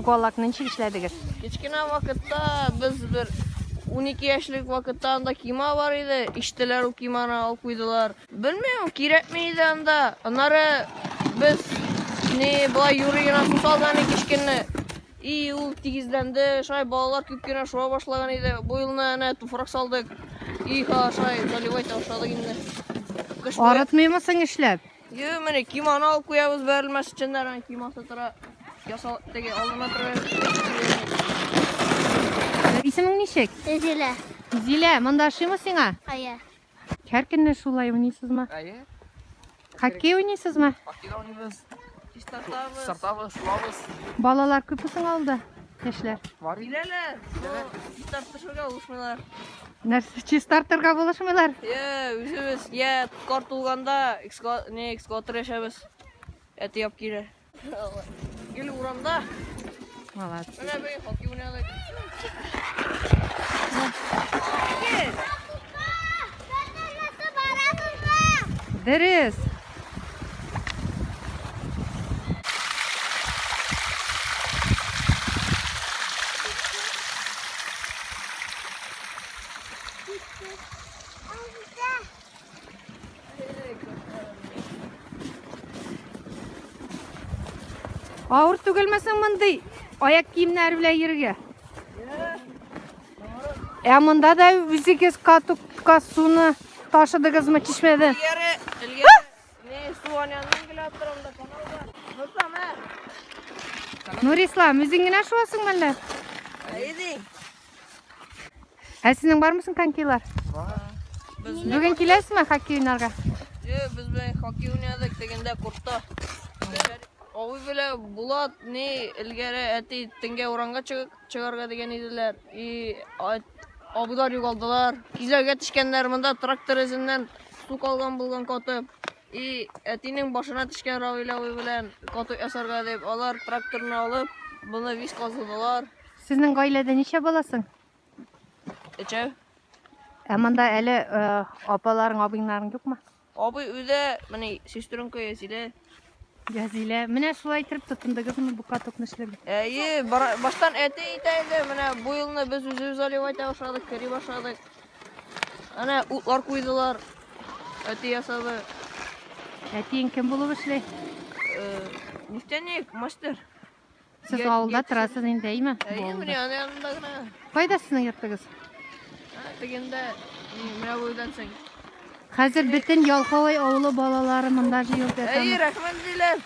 Шугалакны ничек эшләдегез? Кечкенә вакытта без бер 12 яшьлек вакытта анда кима бар иде. Иштеләр ул киманы алып куйдылар. Белмим, кирәкми иде анда. Аннары без не болай юри генә су салган идек кечкенә. И ул тигезләнде, шулай балалар күп кенә шуа башлаган иде. Бу елны әнә туфрак салдык. И ха, шулай заливать башладык инде. Кыш буе. Арытмыймы соң эшләп? Йө, менә киманы алып куябыз бәрелмәс өчен дә, әнә кимасы тора. Ясал теге алдына тора. Исемең ничек? Зилә. Зилә, монда ошыймы сиңа? Әйе. Һәр көнне шулай уйныйсызмы? Әйе. Хоккей уйныйсызмы? Хоккей да уйныйбыз. Чистартабыз. Чистартабыз, шуабыз. Балалар күпме соң авылда? Яшьләр. Бар инде. Киләләр. Чистартышырга булышмыйлар. Нәрсә чистартырга булышмыйлар? Йә, үзебез, йә кар тулганда не экскаватор яшәбез. Әти алып килә. Гел урамда. Молодцы. Менә бүген хоккей уйнадык. Дөрес. Авыр түгелме соң мондый аяк киемнәре белән йөрергә? Ә монда да үзегез катукка суны ташыдыгызмы чишмәдән? Элгәре, элгәре не су аняннан килә торам да каналда. Нурислам, ә? Нурислам, үзең генә шуасыңмы әллә? Әйди. Ә сезнең бармы соң конькилар? Без Бүген киләсезме хоккей уйнарга? Е, без белән хоккей уйнадык тегендә кортта. Абый белән Булат ни элгәре әти төнгә урамга чыгарга дигән иделәр. И абыйлар югалдылар. Кизләүгә төшкәннәр, монда трактор эзеннән су калган булган катып. И әтинең башына төшкән Равил абый белән катык ясарга дип, алар тракторны алып, моны вис казыдылар. Сезнең гаиләдә ничә баласың? Өчәү. Ә монда әле э, апаларың, абыйларың юкмы? Абый өйдә, менә сестренка Язилә. Язилә, менә шулай итеп тотындыгызмы бу катокны эшләргә? Әйе, баштан әти итә иде, менә бу елны без үзебез заливать итә башладык, кери башладык. Әнә утлар куйдылар. Әти ясады. Әтиең кем булып эшли? Э, нефтяник, мастер. Сез авылда торасыз инде, әйме? Әйе, менә аның янында гына. Кайда сезнең йортыгыз? Тегендә, менә бу өйдән соң. Хәзер бөтен Ялкауай авылы балалары монда җыелып ята. Әйе, рәхмәт диләр.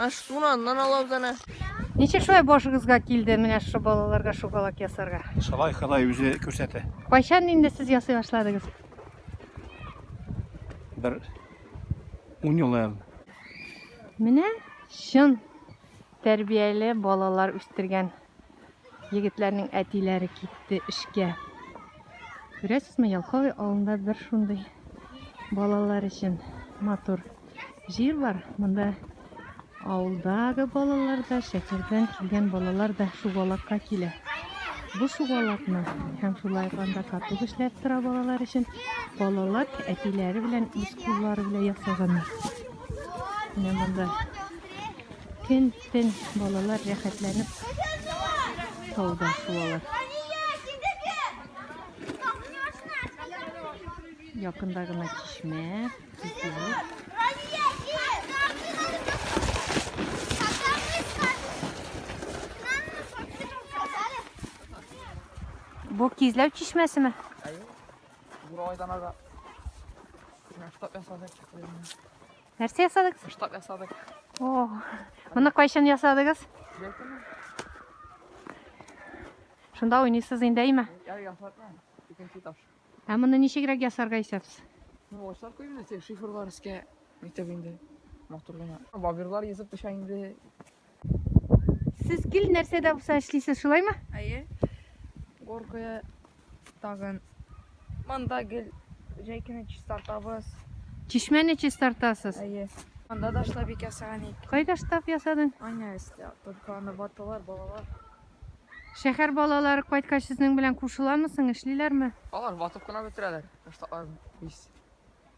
Аш суны аннан алабыз әнә. Ничек шулай башыгызга килде менә шушы балаларга шоколад ясарга? Шулай Ходай үзе күрсәтә. Кайчан инде сез ясый башладыгыз? Бер ун ел әле. Менә чын Тәрбияле балалар үстергән егетләрнең әтиләре китте эшкә. Күрәсезме, Ялкауй авылында бер шундый балалар өчен матур җир бар. Монда авылдагы балалар да, шәһәрдән килгән балалар да шугалакка килә. Бу шугалакны һәм шулай ук анда каток эшләп тора балалар өчен. Балалар әтиләре белән үз куллары белән ясаганнар. Менә монда Көн-төн балалар рәхәтләнеп тауда шуалар. Якында гына чишмә, кизләү. Бу кизләү чишмәсеме? Әйе. Бурайдан ага. Штаб ясадык. Нәрсә ясадыгыз? Штаб ясадык. О, моны кайчан ясадыгыз? Шунда уйныйсыз инде, әйме? Я ясатма. Икенче этаж. Ә моны ничегрәк ясарга исәпсез? Ну, ачлар куйм инде, теге шиферлар өскә нитеп инде. Матур гына. Бабирлар йөзеп төшә инде. Сез гел нәрсә дә булса эшлисез, шулаймы? Әйе. Горкая тагын. Монда гел җәй көне чистартабыз. Чишмәне чистартасыз. Әйе. Монда да штабик ясаган идек. Кайда штаб ясадың? Аня өстә, только аны ватылар балалар. Шәһәр балалары кайткач сезнең белән кушыламы соң, эшлиләрме? Алар ватып кына бетерәләр штабларын. Вис.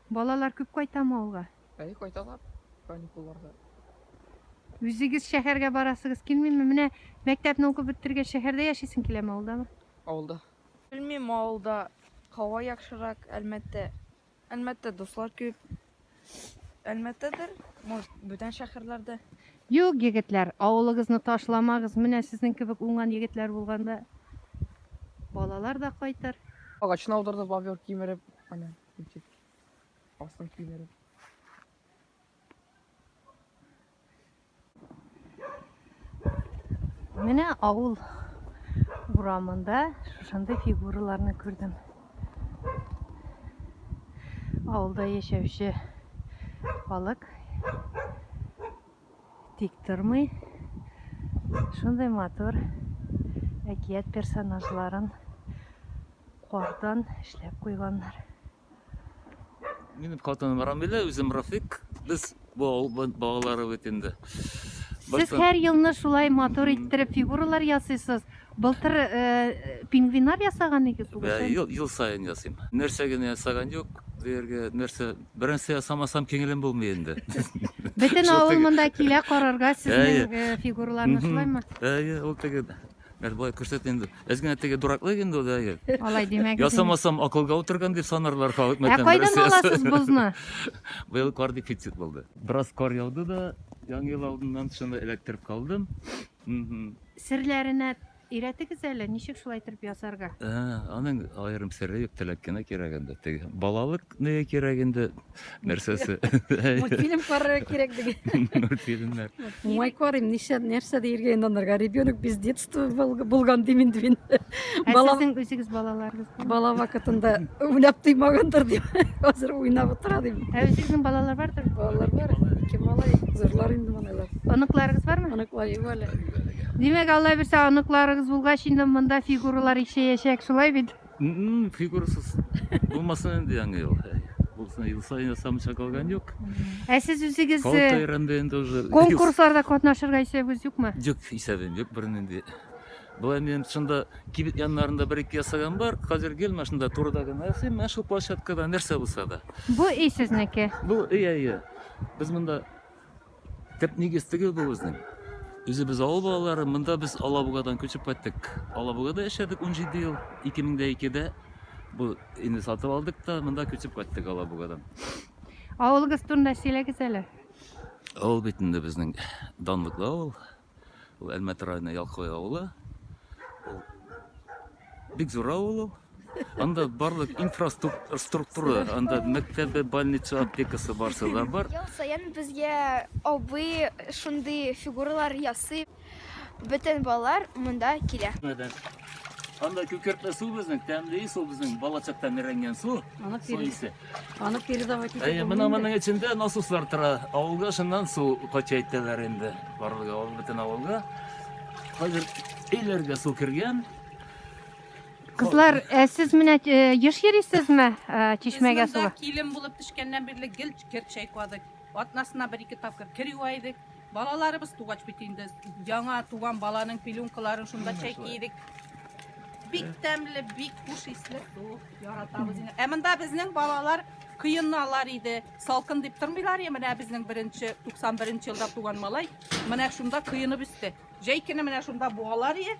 Балалар күп кайтамы авылга? Әйе, кайталар каникулларда. Үзегез шәһәргә барасыгыз килмиме? Менә мәктәпне укып бетергәч шәһәрдә яшисең киләме, авылдамы? Авылда. Белмим, авылда һава яхшырак, Әлмәттә. Әлмәттә дуслар күп. Әлмәттәдер, может, бүтән шәһәрләрдә. Юк, егетләр, авылыгызны ташламагыз. Менә сезнең кебек уңган егетләр булганда балалар да кайтыр. Агачны аударды бобер кимереп, ана, ничек. Астын кимереп. Менә авыл урамында шушындый фигураларны күрдем. Авылда яшәүче халык тик тормый. Шундый матур әкият персонажларын кардан эшләп куйганнар. Минем хатыным Рамилә, үзем Рафик. Без бу авыл балалары бит инде. Сез һәр елны шулай матур иттереп фигуралар ясыйсыз. Былтыр э, пингвиннар ясаган идегез Ә, ел, ел саен ясыйм. Нәрсә генә ясаган юк, дияргә, нәрсә, беренче ясамасам күңелем булмый инде. Бөтен Шул авыл теге- монда килә карарга сезнең Әйе. э, фигураларны, шулаймы? Әйе, ул теге Бер болай күрсәт инде. Әз генә теге дураклык инде ул, әйе. Алай димәгез. инде. Ясамасам акылга утырган дип санарлар халык Ә кайдан аласыз бозны? Быел кар дефицит булды. Бераз кар яуды да, яңа ел алдыннан шуны эләктереп калдым. Мгм. Серләренә өйрәтегез әле, ничек шулай итеп ясарга? Ә, аның аерым сере юк, теләк кенә кирәк инде. Теге балалык нигә кирәк инде нәрсәсе? Мультфильм карарга кирәк дигән. Мультфильмнар. Уңай карыйм, ничә нәрсә диергә инде анарга. Ребенок без детства булган дим инде мин. Ә Бала сезнең үзегез балаларыгыз бармы? бала вакытында уйнап туймагандыр дим. Хәзер уйнап утыра дим. Ә үзегезнең балалар бардыр? Балалар бар, ике малай, зурлар инде малайлар. Оныкларыгыз бармы? Оныклар юк әле. Димәк, Алла бирсә, оныкларыгыз булгач, инде монда фигуралар ишәячәк, шулай бит? Фигурасыз булмасын инде яңа ел. Булсын, ел саен ясамыйча калган юк. Ә сез үзегез Халык та өйрәнде инде уже. конкурсларда катнашырга исәбегез юкмы? Юк, исәбем юк бернинди. Болай минем шунда кибет яннарында бер-ике ясаган бар. Хәзер гел менә шунда турыда гына ясыйм, менә шул площадкада нәрсә булса да. Бу өй сезнеке. Бу өй әйе. Без монда төп нигез түгел бу безнең. Үзебез авыл балалары, монда без Алабугадан күчеп кайттык. Алабугада яшәдек 17 ел, 2002-дә бу инде сатып алдык та, монда күчеп кайттык Алабугадан. Авылыгыз турында сөйләгез әле. Авыл бит инде безнең данлыклы авыл. Ул Әлмәт районы Ялкой авылы. Ул бик зур авыл ул. Анда барлык инфраструктура, анда мәктәбе, больница, аптекасы барсы да бар. Ел саен безгә абый шундый фигуралар ясый. Бөтен балалар монда килә. Анда күкертле су безнең, тәмле су безнең балачактан өйрәнгән су. Аны Су исе. Аны передавать итеп Әйе, менә моның эчендә насослар тора. Авылга шуннан су кача итәләр инде. Барлык авыл, бөтен авылга. Хәзер өйләргә су кергән. Кызлар, ә сез менә э, еш йөрисезме э, чишмәгә Без монда суга? килен булып төшкәннән бирле гел кер чайкадык. Атнасына бер-ике тапкыр кер юа идек. Балаларыбыз тугач бит инде яңа туган баланың пеленкаларын шунда чайкый идек. Бик тәмле, бик хуш исле су яратабыз инде. Ә монда безнең балалар кыеналар иде. Салкын дип тормыйлар я, менә безнең беренче 91 елда туган малай менә шунда кыенып үсте. Җәй көне менә шунда буалар иде.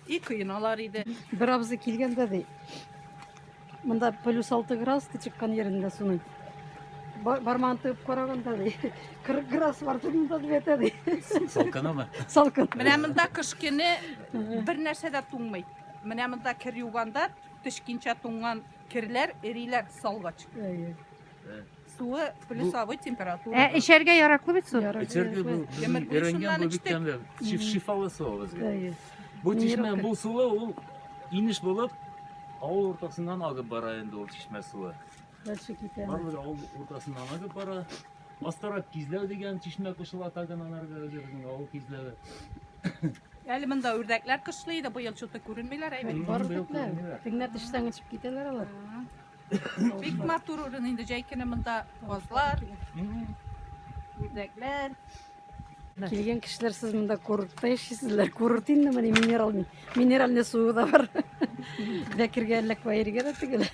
И кыеналар иде. Бер абзый килгәндә ди. Монда плюс 6 градус чыккан yerinde суның. Бармагын тыгып караганда ди. 40 градус бар монда дип әйтә ди. Салкынымы? Салкын. Менә монда кыш көне бер нәрсә дә туңмый. Менә монда кер юганда төшкенчә туңган керләр эриләр салгач. Суы плюсовой температура. Ә эчәргә яраклы бит су. Эчәргә бу безнең өйрәнгән бу бик тәмле. Шифалы су безгә. Бу чишмә бу суы ул инеш булып авыл уртасыннан агып бара инде ул чишмә суы. Дальше китә. Барлык авыл уртасыннан агып бара. Астарак Кизләү дигән чишмә кушыла тагын анарга үзебезнең авыл Кизләве. Әле монда үрдәкләр кышлый иде, быел что-то күренмиләр әйбәт. Бар үрдәкләр. Тегенә төшсәң очып китәләр алар. Бик матур урын инде җәй көне монда казлар, үрдәкләр. Килгән кешеләр сез монда курортта яшисезләр. Курорт инде менә минерал, минеральный суы да бар. Бәкергә әллә кая йөрергә дә түгел.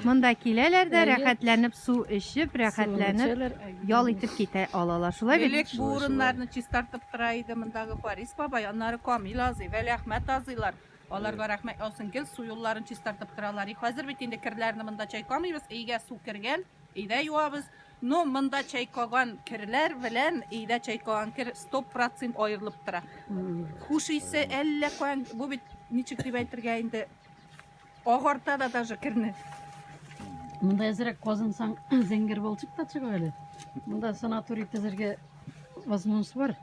Монда киләләр дә Әйе. рәхәтләнеп су эчеп, рәхәтләнеп Суын эчәләр. ял итеп китә алалар. Шулай бит? Элек бу урыннарны чистартып тора иде мондагы Фарис бабай, аннары Камил азый, Вәлиәхмәт азыйлар. Аларга рәхмәт яусын, гел су юлларын чистартып торалар. И хәзер бит инде керләрне монда чайкамыйбыз, өйгә су кергән, өйдә юабыз. Но монда чайкаган керләр белән өйдә чайкаган кер 100% аерылып тора. Хуш исе әллә каян, бу бит ничек дип әйтергә инде, агарта да даже керне. Монда әзрәк казынсаң, зәңгәр балчык та чыга әле. Монда санаторий төзергә возможность бар.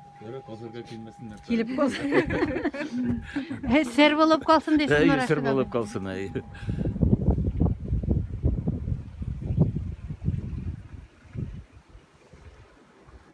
Казырга килмәсеннәр. Килеп каз. Сер булып калсын дисең, Әйе, сер булып калсын, әйе.